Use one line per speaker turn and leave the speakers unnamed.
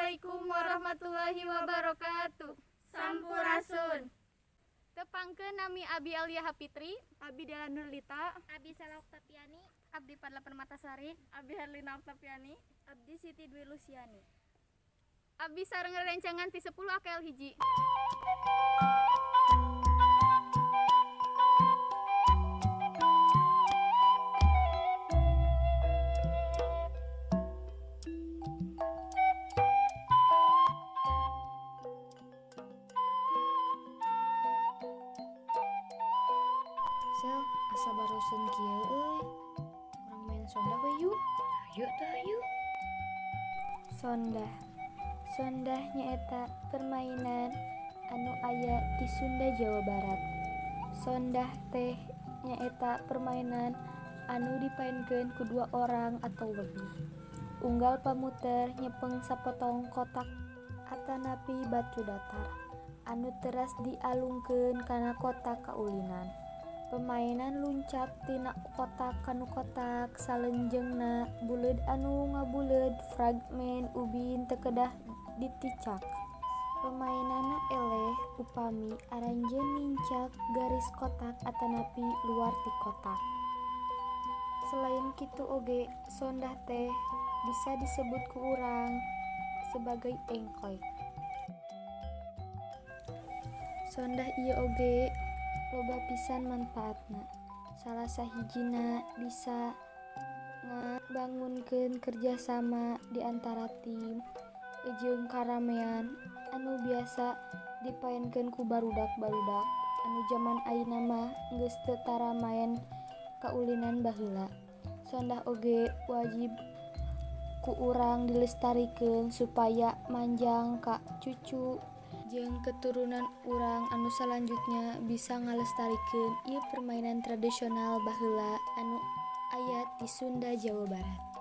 Assalamualaikum warahmatullahi wabarakatuh.
Sampurasun.
Tepangkeun, nami Abi Alia Hapitri.
Abi Dela Nurlita.
Abi Sela Oktaviani.
Abdi Padla Permatasari.
Abi Herlina Oktaviani.
Abdi Siti Dwi Lusiani.
Abi sareng rerencangan ti 10 AKL 1.
Sel, asa barosen kieu euy. Urang main sondah we yuk.
Hayu tuh, hayu.
Sondah. Sondah nyaeta permainan anu aya di Sunda, Jawa Barat. Sondah teh nyaeta permainan anu dipaenkeun ku dua orang atau lebih. Unggal pamuter nyepeng sapotong kotak atanapi batu datar anu teras dialungkeun kana kotak kaulinan. Pemainna luncat tina kotak kanu kotak salenjengna, buleud anu ngabuleud fragmen ubin teu kedah diticak. Pamaenna eleh upami aranjeun nincak garis kotak atanapi luar ti kotak. Selain kitu oge, sondah teh bisa disebut ku urang sebagai engklek. Sondah ieu oge loba pisan manfaatna, salah sahijina bisa ngabangunkeun kerjasama di antara tim jeung karamean anu biasa dipaenkeun ku barudak-barudak anu jaman ayeuna mah geus teu tara maen kaulinan baheula. Sondah oge wajib ku urang dilestarikeun supaya manjang ka cucu jeung keturunan urang anu salanjutna bisa ngalestarikeun ieu permainan tradisional baheula anu aya ti Sunda, Jawa Barat.